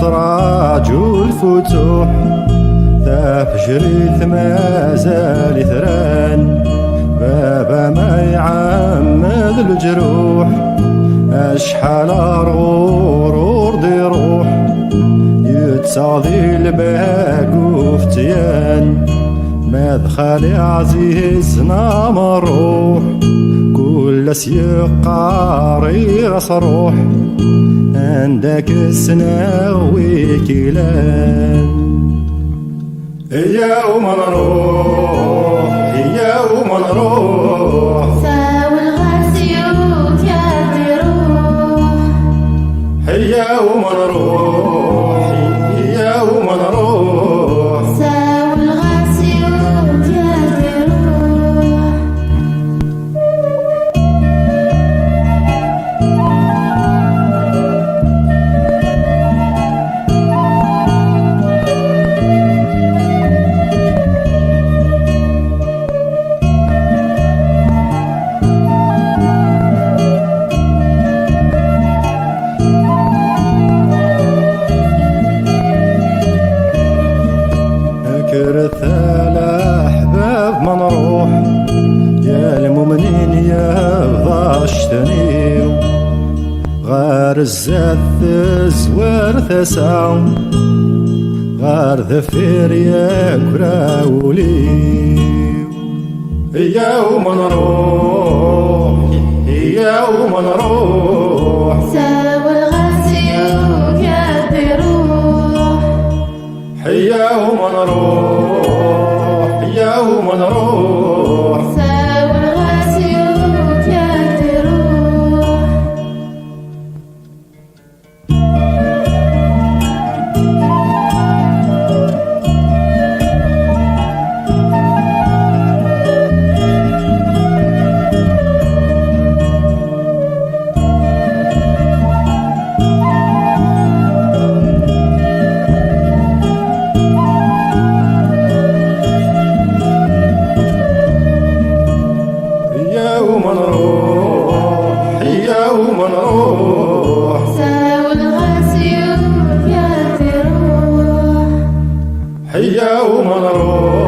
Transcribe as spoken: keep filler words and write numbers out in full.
Ttraǧu lfutuḥ, tafejrit mazal itran. Baba ma iɛemmed leǧruḥ, acḥal ar ɣur ur d-iruḥ, yettaɣ di lbag ufetyan. Ma d xali ɛzizen am ṛṛuḥ, kul ass yeqqar i ɣas ṛuḥ, anda k-ssneɣ wi k-ilan. Iyyaw ma nṛuḥ, iyyaw ma nṛuḥ. Sawleɣ-as yugi ad iṛuḥ. Iyyaw ma nṛuḥ, iyyaw ma nṛuḥ. Sawleɣ-as yugi ad iṛuḥ. Kkret a leḥbab ma nṛuḥ, ya lmumnin yebḍa ccetni-w. Ɣer zdat tezwar tasa, ɣer deffir yegra wul-iw. Iyyaw ma nṛuḥ, iyyaw ma nṛuḥ. Sawleɣ-as yugi ad iṛuḥ. Iyyaw ma nṛuḥ, iyyaw ma nṛuḥ. Sawleɣ-as yugi ad iṛuḥ. Iyyaw ma nṛuḥ, iyyaw ma nṛuḥ. Sawleɣ-as yugi ad iṛuḥ. Iyyaw ma nṛuḥ,